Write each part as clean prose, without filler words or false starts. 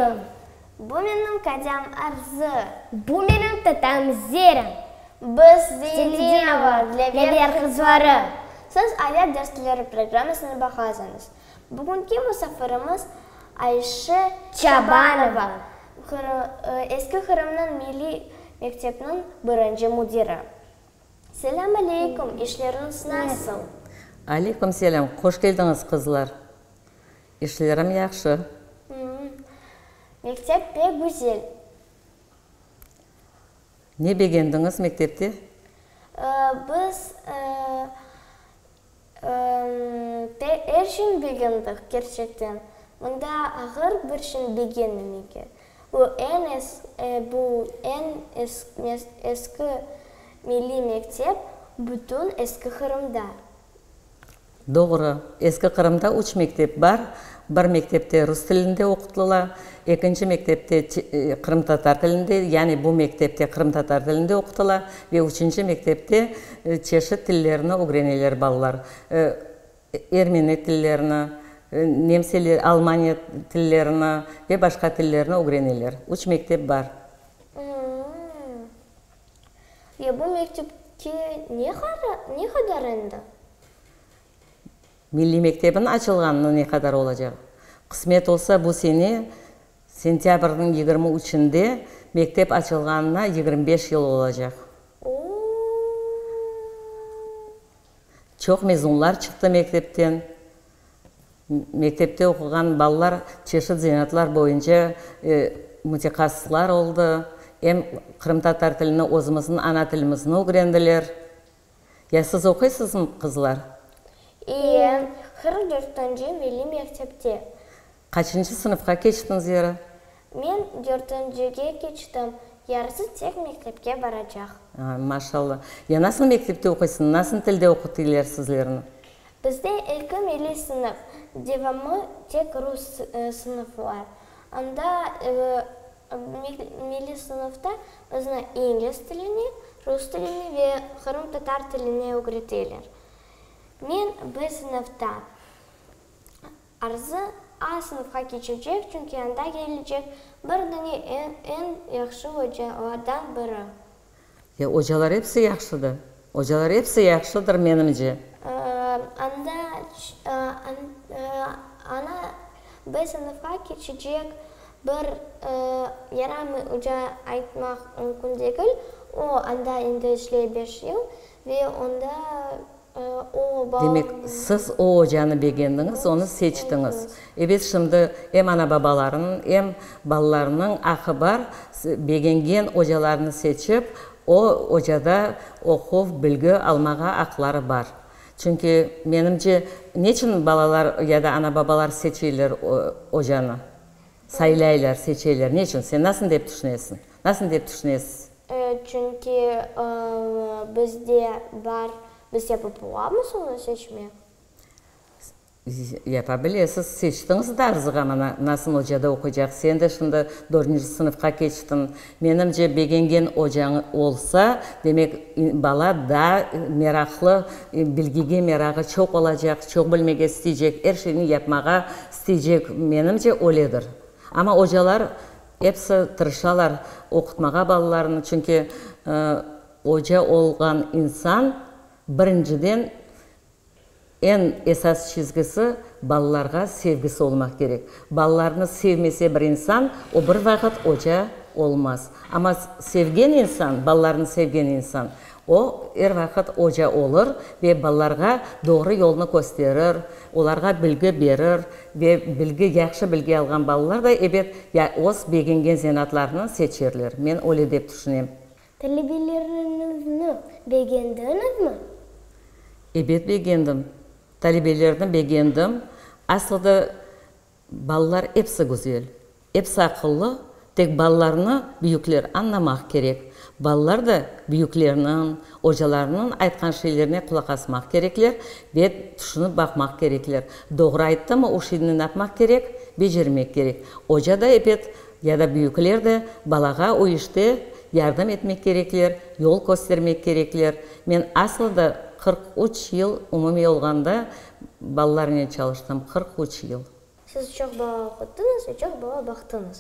aleyküm! Bu menim kadâm Arzı. Bu menim tatam Zera. Biz Zeyedinova Dlâver qızları. Siz Ayat dersleri programmasını baqasıñız. Bugünki musafirimiz Ayşe Çabanova, Eski Qırımnıñ milliy mektepniñ birinci müdiri. Selâm aleyküm, işleriñiz nasıl? Aleyküm selâm, hoş keldiñiz, qızlar. İşlerim yahşı. Mektep pek güzel. Ne begendiñiz mektepte? Biz er şeyni begendik, kerçekten. Mında ağır bir şeyni begenmemege. Bu eñ bu eñ eski milliy mektep bütün Eski Qırımda. Doğru. Eski Qırımda üç mektep bar. Bir mektepte rus tilinde oqutıla, ekinci mektepte qırımtatar tilinde, yani bu mektepte qırımtatar tilinde oqutıla ve üçünci mektepte çeşit tillerni ögreneler balalar, ermeni tillerini, nemseler, almaniya tillerini ve başqa tillerni ögreneler. Üç mektep bar. Ya bu mektepke ne qadar endi? Milliy mektebin açılğanına ne qadar olacaq? Qısmet olsa, bu sene sentâbrniñ 23-inde mektep açılğanına 25 yıl olacaq. Çoq mezunlar çıqtı mektepten. Mektepte oquğan balalar çeşit zenaatlar boyunca mütehassıslar oldı. Em qırımtatar tilini, özümizniñ ana tilimizni ögrendiler. Ya siz oquysızmı, qızlar? İye, 44-nci milliy mektepte. Qaçıncı sınıfqa keçtiñ, Zera? Men dörtüncige keçtim, yarısı tek mektepke baracaq. Maşalla. Ya nasıl mektepte oquysıñ, nasıl tilde oqutıylar sizlerni? Bizde eki milliy sınıf, devamı tek rus sınıflar. Anda milliy sınıfta bizni ingliz tilini, rus tilini ve qırımtatar tilini ögreteler. Men B sınıfta. Arzı A sınıfqa keçecek, çünki anda kelecek bir dane eñ yahşı ocalardan biri. Ya ocalar episi yahşıdır. Ocalar episi yahşıdır, menimce. Anda ana B sınıfqa keçecek bir yaramay oca aytmaq mümkün degil. O, anda endi işley beş yıl ve onda Demek, siz o ocanı begendiñiz, onı seçtiñiz. Ebet, şimdi em ana-babalarınıñ, em balalarınıñ aqı bar, begengen ocalarını seçip, o ocada oquv, bilgi almağa aqları bar. Çünki, menimce, neçün balalar ya da ana-babalar seçeyler ocanı, saylaylar, seçeyler, neçün? Sen nasıl dep tüşünesiñ? Nasıl dep tüşünesiz? Çünki bizde bar, biz yapıp olamız onı seçmek. Yapa bilesiz. Seçtiñiz de Arzığa mana, nasıl ocada oquycaq. Sen de şimdi dördünci sınıfqa keçtiñ. Menimce, begengen ocañ olsa, demek, bala daa meraqlı, bilgige merağı çoq olacaq, çoq bilmege isteycek, er şeyni yapmağa isteycek. Menimce, öyledir. Amma ocalar Episi tırışalar oqutmağa balalarını, çünki oca olğan insan, birinciden, eñ esas çizgisi, balalarğa sevgisi olmaq kerek. Balalarnı sevmese bir insan, o bir vaqıt oca olmaz. Amma sevgen insan, balalarnı sevgen insan, O, er vaqıt oca olur ve balalarğa doğru yolnı kösterir, olarğa bilgi berir ve bilgi, yahşı bilgi alğan balalar da, ebet, ya öz begengen zenaatlarını seçerler. Men öyle dep tüşünem. Talebeleriñizni begendiñizmi? Ebet, begendim. Talebelerni begendim. Aslı da, Balalar episi güzel, episi aqıllı, tek balalarnı büyükler añlamaq kerek. Balalar da büyüklerniñ, ocalarnıñ aytqan şeylerine qulaq asmaq kerekler ve tüşünip baqmaq kerekler. Doğru ayttımı, o şeyni napmaq kerek? Becermek kerek. Oca da ebet, ya da büyükler de balağa o işte yardım etmek kerekler, yol köstermek kerekler. Men aslı da 43 yıl umumiy olğanda Balalarnen çalıştım 43 yıl. Siz çoq bala oquttıñız ve çoq bala baqtıñız.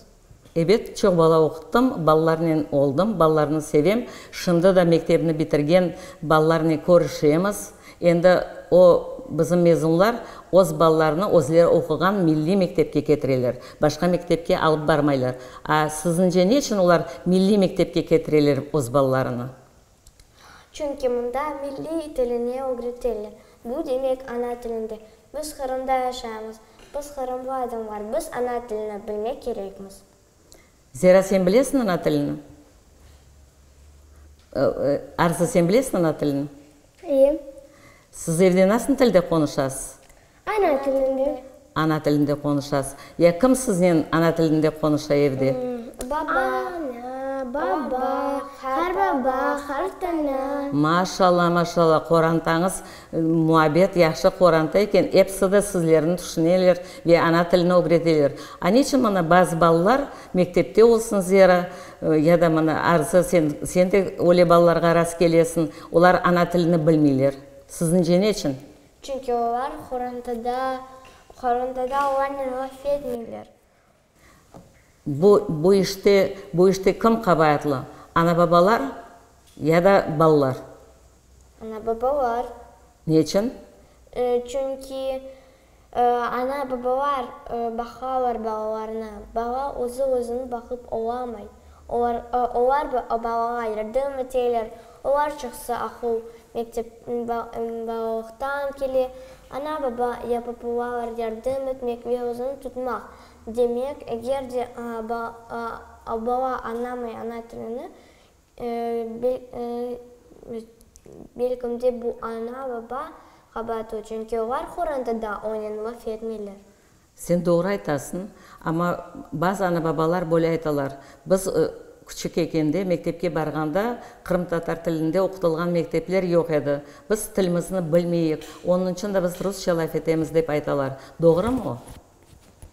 Ebet, çoq bala oquttım, balalarnen oldım, balalarnı sevem. Şimdi da mektebni bitirgen balalarnen körüşemiz. Endi o, bizim mezunlar öz balalarını özleri oquğan milliy mektepke ketireler, başqa mektepke alıp barmaylar. A siziñce ne içün olar milliy mektepke ketireler öz balalarını? Çünki mında milliy tiline ögreteler. Bu demek ana tilinde. Biz Qırımda yaşaymız. Biz qırımlı adamlar. Biz ana tilini bilmek kerekmiz. Zera, sen bilesiñ ana tilini? Arzı, sen bilesiñ ana tilini? İyi. Siz evde nasıl tilde qonuşasız? Ana tilinde. Ana tilinde qonuşasız. Ya kim siznen ana tilinde qonuşa evde? Baba. Ana, baba, qarbaba, qartana. Maşalla, maşalla, qorantañız muabbet, yahşı qoranta eken, episi de sizlerni tüşüneler ve ana tilini ögreteler. A neçün mına bazı balalar mektepte olsun Zera, ya da mına Arzı, sen, sen de öyle balalarğa rast kelesiñ, olar ana tilini bilmeyler. Siziñce neçün? Çünki olar qorantada, qorantada olarnen laf etmeyler. Bu, bu işte, bu işte kim qabaatlı, ana-babalar ya da balalar? Ana-babalar. Neçün? Çünki ana-babalar baqalar balalarına, bala özü özüni baqıp olamay. Olar, olar balağa yardım eteler, olar çoqsa aqıl mektep, balalıqtan kele, ana-baba yapıp olalar yardım etmek ve özüni tutmaq. Demek, eger de bala añlamay ana tilini, belkim de bu ana-baba qabaatlı, çünki olar qorantada onen laf etmeyler. Sen doğru aytasıñ, amma bazı ana-babalar böyle aytalar, Biz küçük ekende, mektepke barğanda, qırımtatar tilinde oqutılğan mektepler yoq edi. Biz tilimizni bilmeyik, onıñ içün de biz rusça laf etemiz, dep aytalar. Doğrumı o?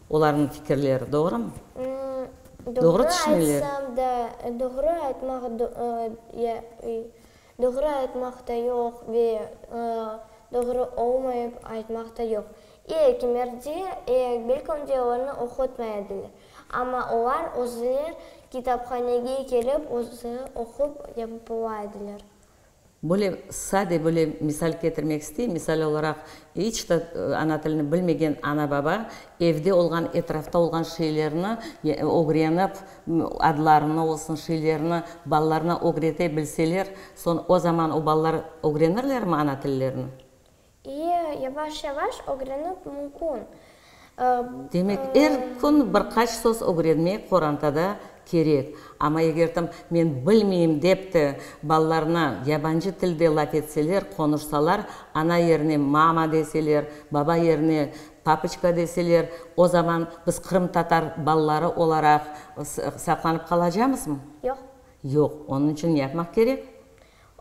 Olarnıñ fikirleri doğrumı? Doğru tüşüneler. Aytsam da, doğru aytmaq doğru aytmaq da yoq ve doğru olmayıp aytmaq da yoq. E, kimerde, e, belki de olarnı oqutmay ediler. Amma olar özler kitaphanege kelip özü oqup yapıp ola ediler. Böyle sade böyle misal ketirmek isteyim, misal olaraq, iç de ana tilini bilmegen ana-baba evde olğan, etrafta olğan şeylerni ögrenip, adlarını olsun, şeylerni balalarına ögrete bilseler, soñ o zaman o balalar ögrenirlermi ana tillerini? İ, yavaş-yavaş ögrenip mümkün. Demek, er kün bir qaç söz ögrenmek qorantada kerek. Amma eger tam men bilmeyim dep de balalarına yabancı tilde laf etseler, qonuşsalar, ana yerine mama deseler, baba yerine papoçka deseler, o zaman biz qırımtatar balaları olaraq saqlanıp qalacamızmı? Yoq. Yoq. Onıñ içün ne yapmaq kerek?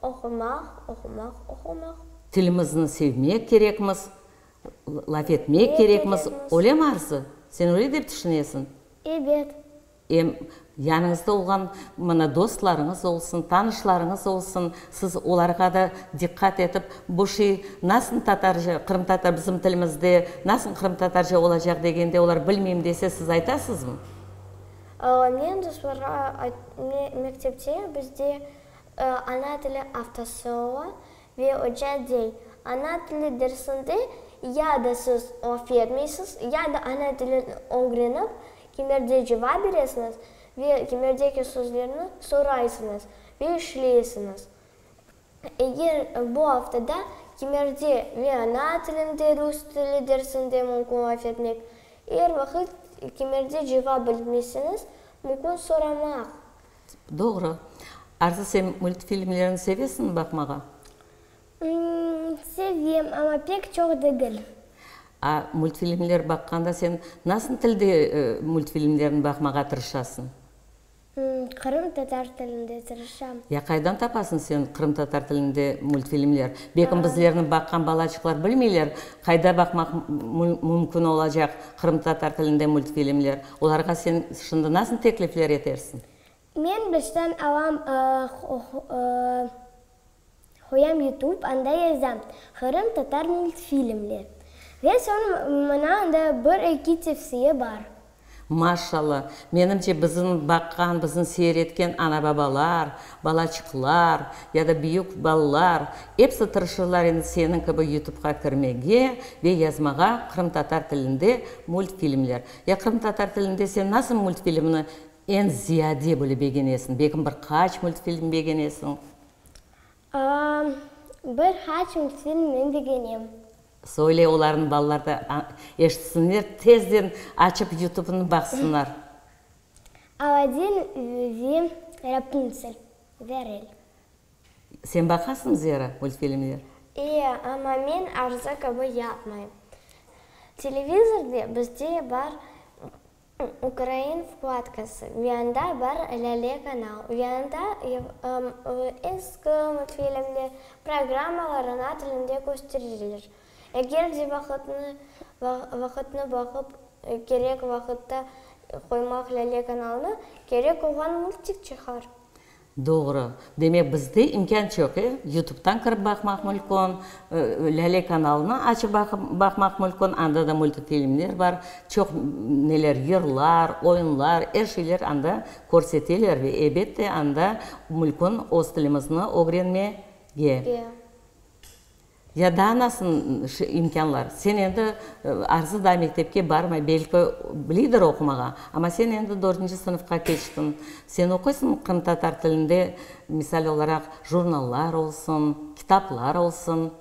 Oqumaq, oqumaq, oqumaq. Tilimizni sevmek kerekmiz, laf etmek kerekmiz. Öylemi, Arzı? Sen öyle dep tüşünesiñ? Ebet. Em yanıñızda olğan, mına, dostlarıñız olsun, tanışlarıñız olsun, siz olarğa da diqqat etip, bu şey nasıl tatarca, qırımtatar, bizim tilimizde nasıl qırımtatarca olacaq degende, olar bilmeyim dese, siz aytasızmı? Men dostlarğa, mektepte bizde Ana tili aftası ola ve oca dey, Ana tili dersinde ya da siz laf etmeysiz, ya da ana tilini ögrenip, kimerde cevap beresiñiz ve kimerdeki sözlerni soraysıñız ve işleysiñiz. Eger bu aftada kimerde ve ana tilinde rus tili dersinde mümkün laf etmek, er vaqıt kimerde cevap bilmeysiñiz, mümkün soramaq. Doğru. Arzı, sen multfilmlerni sevesiñmi baqmağa? Sevem, amma pek çoq degil. A multfilmler baqqanda sen nasıl tilde multfilmlerni baqmağa tırışasıñ? Qırımtatar tilinde tırışam. Ya qaydan tapasıñ sen qırımtatar tilinde multfilmler? Belkim bizlerni baqqan balaçıqlar bilmeyler, qayda baqmaq mümkün olacaq qırımtatar tilinde multfilmler. Olarğa sen şimdi nasıl teklifler etersiñ? Men baştan alam, qoyam YouTube, anda yazam, Qırımtatar multfilmler. Ve soñ mına anda bir-eki tevsiye bar. Maşallah! Menimce, bizim baqqan, bizni seyir etken ana-babalar, balaçıqlar ya da büyük balalar, episi tırışırlar endi seniñ kibi YouTubeqa kirmege ve yazmağa qırımtatar tilinde multfilmler. Ya qırımtatar tilinde sen nasıl multfilmni eñ ziyade böyle begenesiñ? Belkim bir qaç multfilm begenesiñ? Bir qaç multfilm men begenem. Söyle, olarnı balalar da eşitsinler, tezden açıp YouTube'nı baqsınlar. Aladin ve Rapuntsel ve Arel. Sen baqasıñmı, Zera, multfilmler? E, amma men Arzı kibi yapmayım. Televizorde bizde bar Ukrain vkladkası, ve anda bar Lâle kanal, ve anda eski multfilmler, programmalar ana tilinde kösterilir. Eger de vaqıtnı vaqıtnı baqıp, kerek vaqıtta qoymaq Lâle kanalını, kerek olğan multik çıqar. Doğru. Demek, bizde imkân çoq, e? YouTube'tan kirip baqmaq mülkün, Lâle kanalını açıp baqmaq mülkün, anda da multfilmler bar, çoq neler, yırlar, oyunlar, er şeyler anda körseteler ve ebette anda mülkün öz tilimizni ögrenmege. Ya daa nasıl imkânlar? Sen endi Arzı daa mektepke barmay, belki biliydir oqumağa, amma sen endi dördünci sınıfqa keçtiñ. Sen oquysıñmı qırımtatar tilinde, misal olaraq, jurnallar olsun, kitaplar olsun?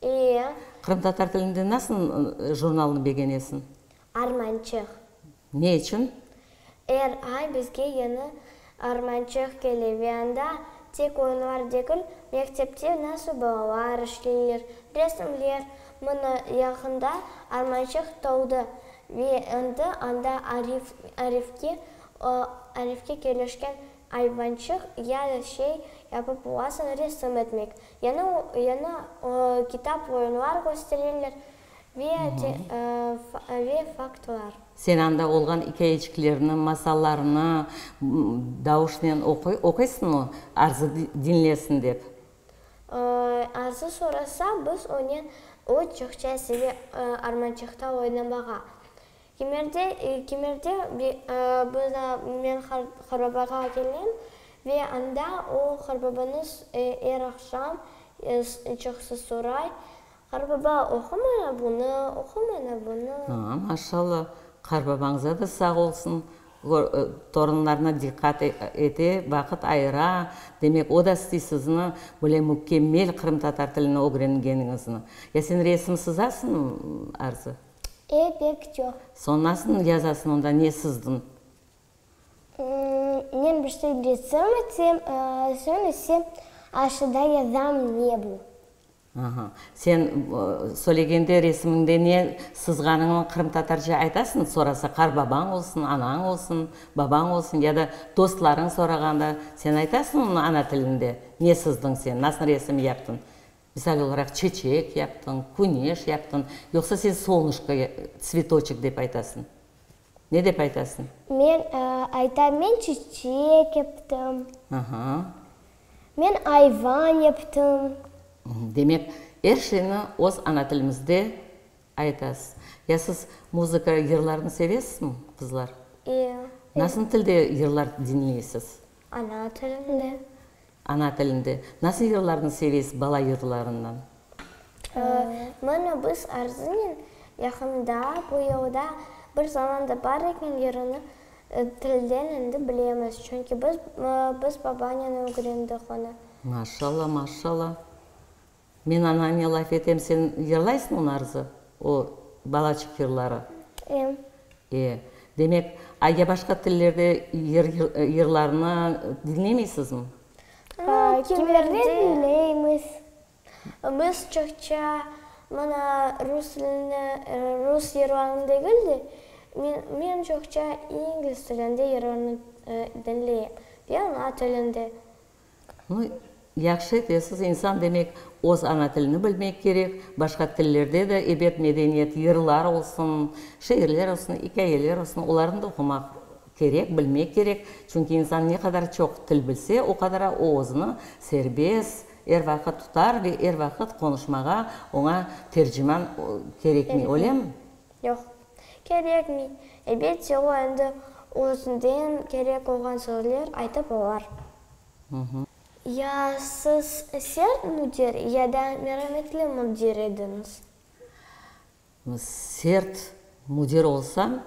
E. Qırımtatar tilinde nasıl jurnalnı begenesiñ? Armançıq. Ne içün? Er ay bizge yañı armançıq kele ve anda tek oyunlar degil, mektepte nasıl balalar işleyler, resimler, mına yaqında armançıq toldı ve endi anda arif, arifke, arifke kelişken ayvançıq ya da şey yapıp olasıñ, resim etmek. Yañı, yañı kitap oyunlar köstereler. Ve ve faktlar. Sen anda olğan ikâyeçiklerni, masallarnı davuşnen oquy, oquysıñmı, Arzı diñlesin dep? Arzı sorasa, biz onen, o çoqça seve armançıqta oynamağa. Kimerde, kimerde biz men qartbabağa kelem ve anda o qartbabanı er aqşam çoqsa soray, Qartbaba, oqu maña bunı, oqu maña bunı. A, maşallah, qartbabañıza da sağ olsun, torunlarına diqqat ete, vaqıt ayıra, demek, o da istey sizni böyle mükemmel qırımtatar tilini ögrengeniñizni. Ya sen resim sızasıñmı, Arzı? E, pek çoq. Soñ nasıl yazasıñ onda, ne sızdıñ? Men bir şey resim etsem, soñ ise aşıda yazam ne bu. Aha. Sen söylegende resimiñde ne sızğanıñı qırımtatarca aytasıñ, sorasa qarbabañ olsun, anañ olsun, babañ olsun ya da dostlarıñ sorağanda sen aytasıñ onı ana tilinde, ne sızdıñ sen, nasıl resim yaptıñ? Misal olaraq, çeçek yaptıñ, küneş yaptıñ, yoqsa sen solnışko, tsvetoçek dep aytasıñ? Ne dep aytasıñ? Men aytam, men çiçek yaptım. Aha. Men ayvan yaptım. Demek, er şeyni öz ana tilimizde aytasız. Ya siz muzıka, yırlarnı sevesizmi, qızlar? E. Nasıl tilde yırlar diñleysiz? Ana tilinde. Ana tilinde. Nasıl yırlarnı sevesiz bala yırlarından? Mına biz Arzınen yaqında bu yolda bir zaman da bar eken yırını tilden endi bilemiz, çünki biz biz babanen ögrendik onı. Maşalla, maşalla. Men anañnen laf etem, sen yırlaysıñ onı, Arzı, o balaçıq yırları? E. E. Demek, a ya başqa tillerde yır yırlarnı diñlemeysizmi? Kimerde diñleymiz. Biz çoqça mına rus tilini, rus yırlarını degil de, men, men çoqça ingliz tilinde yırlarnı diñleyim ve ana tilinde. Nu, yahşı etesiz. İnsan, demek, öz ana tilini bilmek kerek. Başqa tillerde de, ebet, medeniyet, yırlar olsun, şiirler olsun, ikâyeler olsun, olarnı da oqumaq kerek, bilmek kerek. Çünki insan ne qadar çoq til bilse, o qadar o özüni serbest. Er vaqıt tutar ve er vaqıt qonuşmağa oña terciman kerekmey, öylemi? Yoq, kerekmey. Elbette, o endi özünden kerek olğan sözler aytıp olar. Ya siz sert müdir ya da merametli müdir ediñiz? Sert müdir olsam,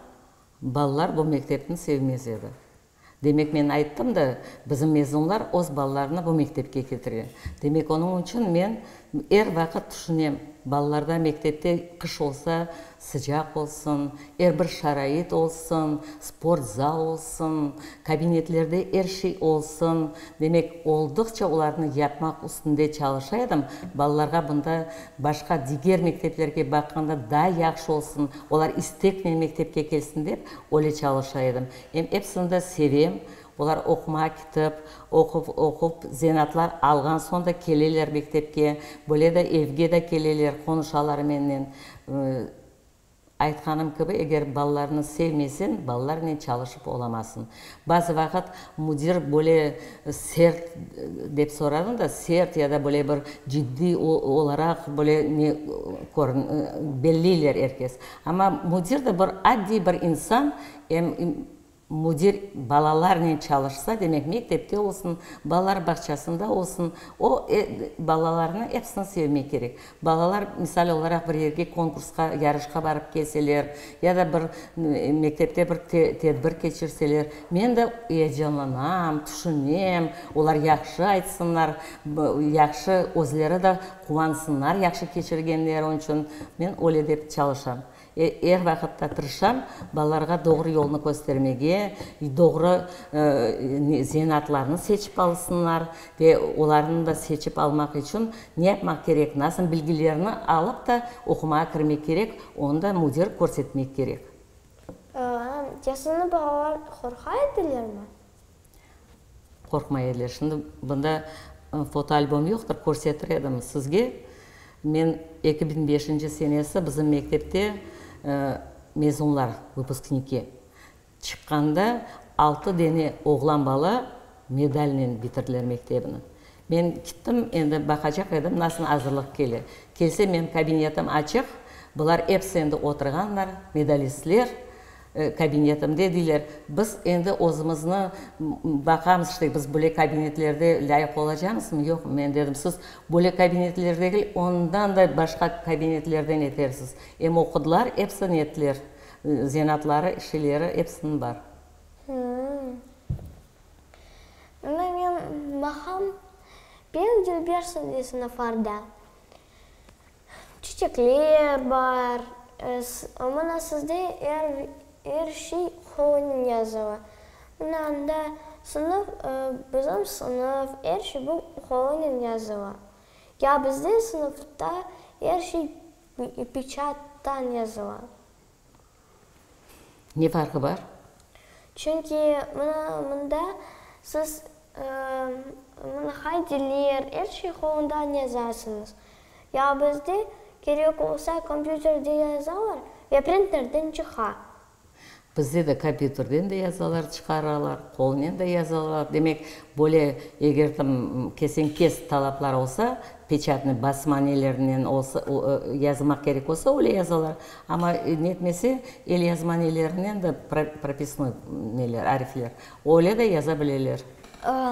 balalar bu mektepni sevmez edi. Demek, men ayttım da, bizim mezunlar öz balalarını bu mektepke ketire. Demek, onıñ içün men er vaqıt tüşünem, balalarda mektepte qış olsa, sıcaq olsun, er bir şarait olsun, sport zal olsun, kabinetlerde er şey olsun. Demek, olduqça olarnı yapmaq üstünde çalışa edim, balalarğa bunda başqa diger mekteplerge baqqanda daa yahşı olsun, olar isteknen mektepke kelsin dep, öyle çalışa edim. Em episini de sevem, olar oqumağa kitip, oqup, oqup, zenaatlar alğan soñ da keleler mektepke, böyle de evge de keleler, qonuşalar mennen. Aytqanım kibi, eger balalarnı sevmeseñ, balalarnen çalışıp olamazsıñ. Bazı vaqıt müdir böyle sert dep soradıñ da, sert ya da böyle bir ciddiy olaraq böyle ne belleyler er kes. Amma müdir de bir addiy bir insan, em müdir balalarnen çalışsa, demek, mektepte olsun, balalar bağçasında olsun, o, balalarnı episini sevmek kerek. Balalar, misal olaraq, bir yerge konkursqa, yarışqa barıp kelseler, ya da bir mektepte bir tedbir keçirseler, men de eyecanlanam, tüşünem, olar yahşı aytsınlar, yahşı özleri de quvansınlar yahşı keçirgenleri içün, men öyle dep çalışam. Er vaqıtta tırışam balalarğa doğru yolnı köstermege, doğru zenaatlarnı seçip alsınlar ve olarnı da seçip almaq içün ne yapmaq kerek, nasıl bilgilerni alıp da oqumağa kirmek kerek, onı da müdir körsetmek kerek. Ya sizni balalar qorqa edilermi? Qorqmay ediler. Şimdi bunda fotoalbom yoqtır, körsetir edim sizge. Men 2005-nci senesi bizim mektepte mezunlar, vıpускniki, çıqqanda altı dene oğlan bala medalnen bitirdiler mektebini. Men kittim, endi baqacaq edim, nasıl azırlıq kele. Kelsem, menim kabinetim açıq, bular episi endi oturğanlar, medalistler. Kabinetimde, deyler, biz endi özümizni baqamız, işte, biz böyle kabinetlerde lâyıq olacamızmı, yoqmı? Men dedim, siz böyle kabinetler degil, ondan da başqa kabinetlerden etersiz. Em oqudılar, episi netler, zenaatları, işleri, episiniñ bar. Mına men baqam, pek dülbersiñ de sınıflarda. Çiçekler bar, mına sizde er er şey qolnen yazıla. Mına anda sınıf, bizim sınıf, er şey bu qolnen yazıla. Ya bizde sınıfta er şey peçattan yazıla. Ne farqı bar? Çünki mına mında siz mına haydiler, er şey qolundan yazasıñız. Ya bizde kerek olsa kompyuterde yazalar ve printerden çıqa. Bizde de kompyuterden de yazalar, çıqaralar, qolnen de yazalar. Demek, böyle eger tam kesen-kes talaplar olsa, peçatnıy basma nelerinen olsa, yazmaq kerek olsa, öyle yazalar. Amma netmese, elyazma nelerinen de, propisnoy neler, arifler, öyle de yaza bileler.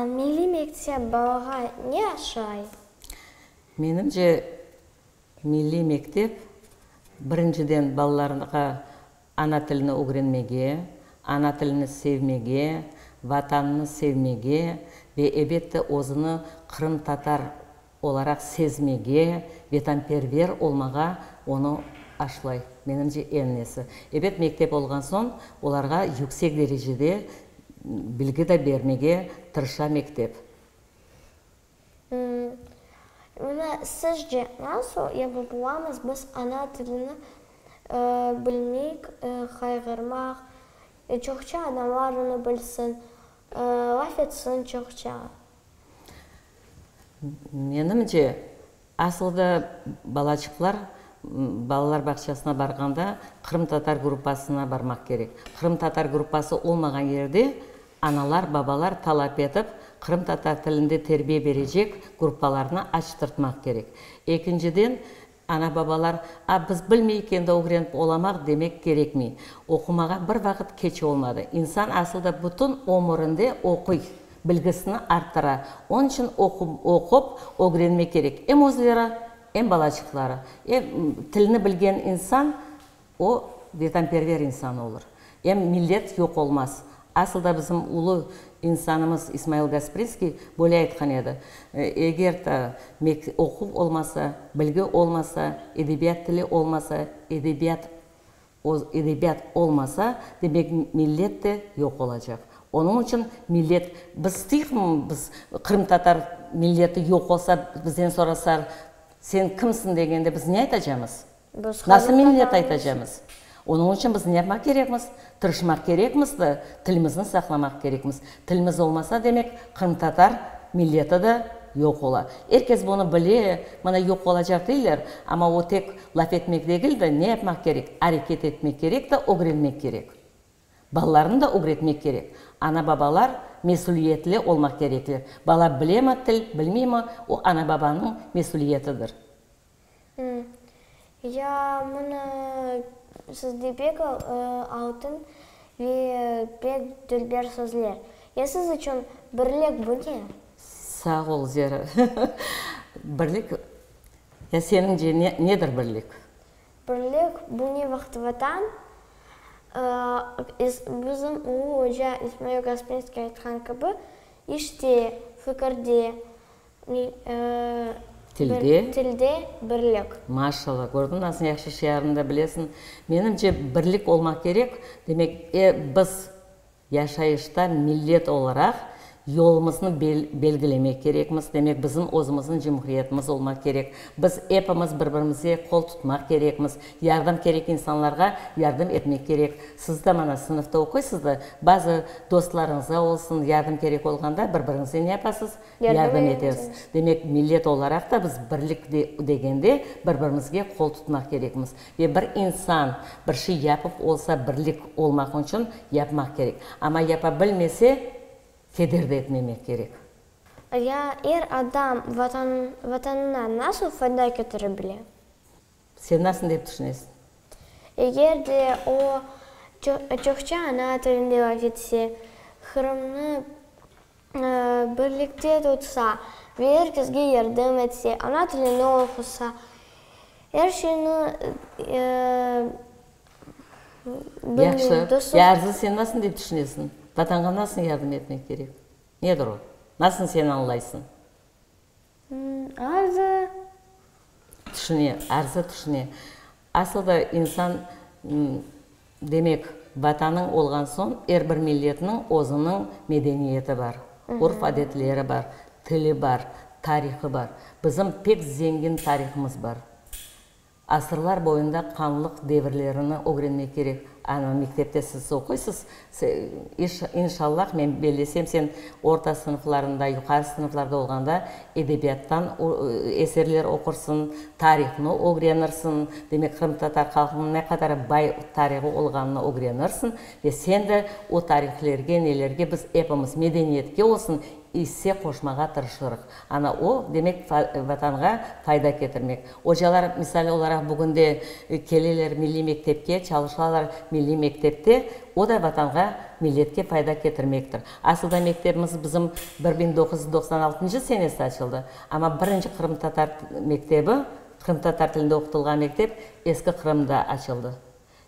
Milliy mektep balağa ne aşlay? Menimce, milliy mektep, birinciden, balalarğa ana tilini ögrenmege, ana tilini sevmege, Vatanını sevmege ve, ebette, özüni qırımtatar olaraq sezmege, vetanperver olmağa onı aşlay, menimce, eñ nesi. Ebet, mektep olğan soñ, olarğa yüksek derecede bilgi de bermege tırışa mektep. Mına, sizce, nasıl yapıp olamız biz ana tilini bilmek, qayğırmaq, çoqça adamlar onı bilsin, laf etsin çoqça? Menimce, asılda balaçıqlar balalar bağçasına barğanda qırımtatar gruppasına barmaq kerek. Qırımtatar gruppası olmağan yerde analar, babalar talap etip, qırımtatar tilinde terbiye berecek gruppalarnı açtırtmaq kerek. Ekinciden, ana-babalar, a, biz bilmeyik, endi ögrenip olamaq demek kerekmey. Oqumağa bir vaqıt keç olmadı. İnsan asılda bütün ömürinde oquy, bilgisini arttıra. Onıñ içün oqup ögrenmek kerek em özleri, em balaçıqları. Em tilni bilgen insan, o, vetanperver insan olur. Em millet yoq olmaz. Asıl da bizim ulu insanımız İsmail Gasprinskiy böyle aytqan edi, Eger de oquv olmasa, bilgi olmasa, edebiyat tili olmasa, edebiyat edebiyat olmasa, demek millet de yoq olacaq. Onıñ içün millet, biz isteyikmi, biz qırımtatar milleti yoq olsa, bizden sorasar, sen kimsiñ degende biz ne aytacamız? Biz Nasıl millet qırımtatarmız. aytacamız? Onıñ içün biz ne yapmaq kerekmiz? Tırışmaq kerekmiz de, tilimizni saqlamaq kerekmiz. Tilimiz olmasa, demek, qırımtatar milleti de yoq ola. Er kes bunı bile, mına yoq olacaq deyler, amma o tek laf etmek degil de, ne yapmaq kerek? Areket etmek kerek de, ögrenmek kerek. Balalarnı da ögretmek kerek. Ana-babalar mesüliyetli olmaq kerekler. Bala bilemi til, bilmeymi, o ana-babanıñ mesüliyetidir. Ya mına sizde pek altın ve pek dülber sözler. Ya siz içün birlik bu ne? Sağ ol, Zera. Birlik, ya seniñce nedir birlik? Birlik bu ne vaqıt Vatan, bizim ulu oca İsmail Gasprinskiy aytqan kibi, işte, fikirde, Tilde. Tilde birlik. Maşallah, kördiñ nasıl yahşı şiarını da bilesiñ. Menimce, birlik olmaq kerek. Demek, biz yaşayışta millet olaraq yolumıznı belgilemek kerekmiz. Demek, bizim özümizniñ cumhuriyetimiz olmaq kerek. Biz epimiz bir-birimizge qol tutmaq kerekmiz. Yardım kerek insanlarğa yardım etmek kerek. Siz de mana sınıfta oquysız da, bazı dostlarıñızğa olsun yardım kerek olğanda bir-biriñize ne yapasız? Yardım etesiz. Demek, millet olaraq da biz birlik degende bir-birimizge qol tutmaq kerekmiz. Ve bir insan bir şey yapıp olsa birlik olmaq içün yapmaq kerek. Amma yapa bilmese, keder de etmemek kerek. Ya er adam Vatanına nasıl fayda ketire bile? Sen nasıl dep tüşünesiñ? Eger de o çoqça ana tilinde laf etse, Qırımnı birlikte tutsa ve er kesge yardım etse, ana tilini oqusa, er şeyni Yahşı. Ya Arzı, sen nasıl dep tüşünesiñ? Vatanğa nasıl yardım etmek kerek? Nedir o? Nasıl sen añlaysıñ? Arzı. Tüşüne, Arzı tüşüne. Asıl da insan, demek, Vatanıñ olğan soñ, er bir milletniñ özüniñ medeniyeti bar, urf-adetleri bar, tili bar, tarihı bar. Bizim pek zengin tarihımız bar. Asırlar boyunda qanlıq devirlerini ögrenmek kerek. Ana, mektepte siz oquysız, inşallah, men bellesem, sen orta sınıflarında, yuqarı sınıflarda olğanda edebiyattan eserler oqursıñ, tarihnı ögrenirsiñ, demek, qırımtatar halqınıñ ne qadar bay tarihı olğanını ögrenirsiñ ve sen de o tarihlerge, nelerge biz epimiz, medeniyetke olsun, isse qoşmağa tırışırıq. Ana o, demek, Vatanğa fayda ketirmek. Ocalar, misal olaraq, bugün de keleler milliy mektepke, çalışalar milliy mektepte, o da Vatanğa, milletke fayda ketirmektir. Asılda mektebimiz bizim 1996 senesi açıldı, amma birinci qırımtatar mektebi, qırımtatar tilinde oqutılğan mektep Eski Qırımda açıldı.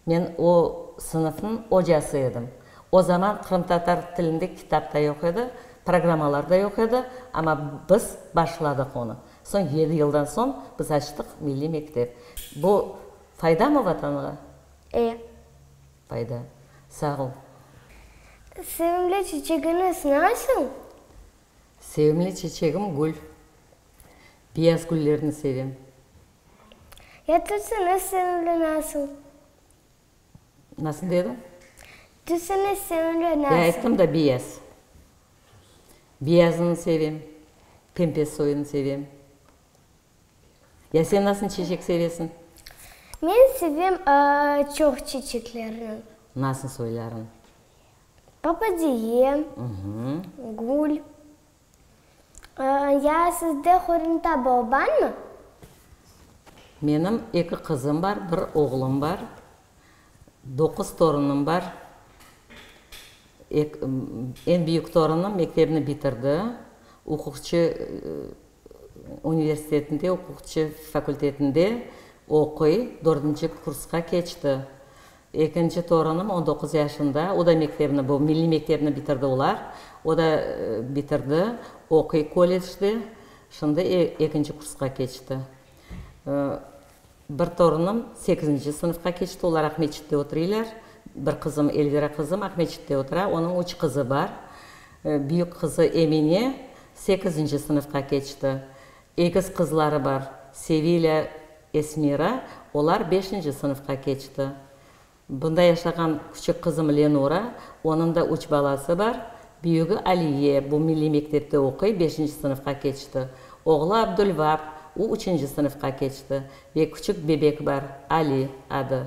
Men o sınıfnıñ ocası edim. O zaman qırımtatar tilinde kitap da yoq edi, programmalar da yoq edi, amma biz başladıq onı. Soñ yedi yıldan soñ biz açtıq milliy mektep. Bu faydamı Vatanğa? E. Fayda. Sağ ol. Sevimli çiçegiñiz nasıl? Sevimli çiçegim gül. Beyaz güllerni sevem. Ya tüsüñiz sevimli nasıl? Nasıl dediñ? Tüsüñiz sevimli nasıl? Ya ayttım da, beyaz. Beyazını sevem, pembe soyunı sevem. Ya sen nasıl çiçek sevesiñ? Men sevem çoq çiçeklerni. Nasıl soylarını? Papadiye, gül. Ya sizde qoranta barmı? Menim eki qızım bar, bir oğlum bar, doquz torunım bar. Eñ büyük torunım mektebni bitirdi, uquqçı universitetinde, uquqçı fakultetinde oquy, dördünci kursqa keçti. Ekinci torunım on doquz yaşında, o da mektebni, bu milliy mektebni bitirdi olar, o da bitirdi, oquy kollecde, şimdi ekinci kursqa keçti. Bir torunım sekizinci sınıfqa keçti, olar Aqmeçitte oturıylar. Bir qızım, Elvira qızım Aqmeçitte otura, onıñ üç qızı bar. Büyük qızı Emine sekizinci sınıfqa keçti. Egiz qızları bar, Sevilâ, Esmira, olar beşinci sınıfqa keçti. Bunda yaşağan küçük qızım Lenura, onıñ da üç balası bar, büyügi Aliye, bu milliy mektepte oquy, beşinci sınıfqa keçti, oğlu Abdulvap, u üçünci sınıfqa keçti ve küçük bebek bar, Ali adı.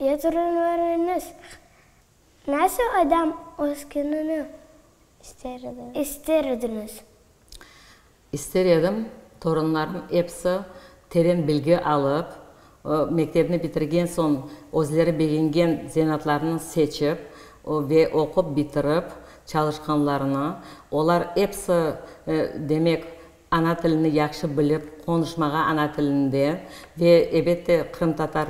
Ya torunlarıñız nasıl adam öskenini ister ediñiz? İster edim, torunlarım episi teren bilgi alıp, mektepni bitirgen soñ özleri begengen zenaatlarını seçip ve oqup bitirip çalışqanlarını, olar episi, demek, ana tilini yahşı bilip qonuşmağa ana tilinde ve, ebette, qırımtatar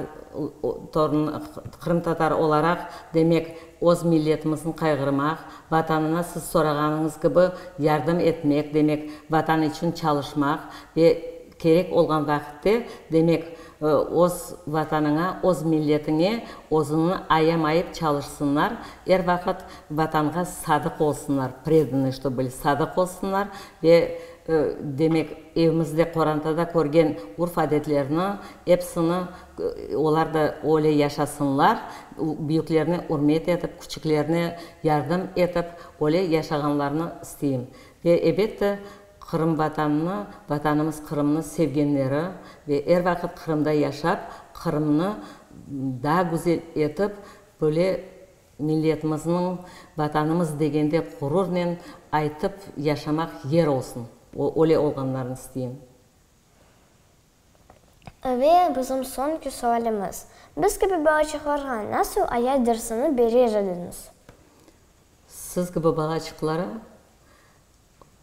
qırımtatar olaraq, demek, öz milletimizni qayğırmaq, Vatanına siz sorağanıñız kibi yardım etmek, demek, Vatan içün çalışmaq ve kerek olğan vaqitte, demek, öz Vatanıña, öz milletiñe özüni ayamayıp çalışsınlar, er vaqıt Vatanğa sadıq olsunlar, predanıy çto bıli, sadıq olsunlar ve, demek, evimizde, qorantada körgen urf-adetlerni epsini Olar da öyle yaşasınlar, büyüklerni ürmet etip, küçüklerine yardım etip, öyle yaşağanlarını isteyim. Ve, ebette, Qırım Vatanını, Vatanımız Qırımnı sevgenleri ve er vaqıt Qırımda yaşap, Qırımnı daa güzel etip, böyle milletimizniñ Vatanımız degende ğururnen aytıp yaşamaq yer olsun, öyle olğanlarını isteyim. Ve bizim soñki sualimiz, Biz kibi balaçıqlarğa nasıl ayat dersini berer ediñiz? Siz kibi balaçıqlara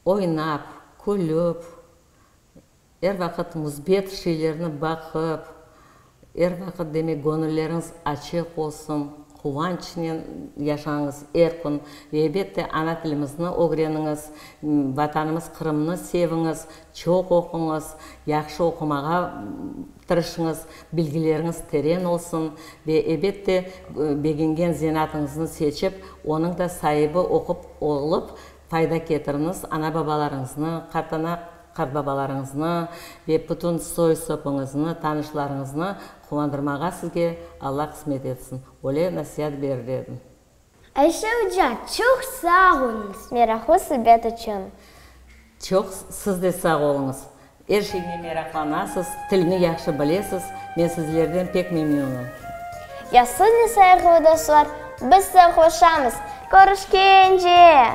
oynap, külüp, er vaqıt müsbet şeylerni baqıp, er vaqıt, demek, göñülleriñiz açıq olsun, Quvançnen yaşañız er kün ve elbette ana tilimizni ögreniñiz, Vatanımız Qırımnı seviñiz, çoq oquñız, yahşı oqumağa tırışıñız, bilgileriñiz teren olsun ve elbette begengen zenatıñıznı seçip, onıñ da saibi oqup olıp fayda ketiriñiz, ana-babalarıñıznı, qartana, qartbabalarıñıznı ve bütün soy-sopuñıznı, tanışlarıñıznı Quvandırmağa sizge Alla qısmet etsin. Öyle nasiat berir edim. Ayşe oca, çoq sağ oluñız. Meraqlı subet içün. Çoq siz de sağ oluñız. Er şeynen meraqlanasız, tilni yahşı bilesiz. Men sizlerden pek memnünım. Ya siz ne sayğılı dostlar, biz sağlıqlaşamız. Körüşkence!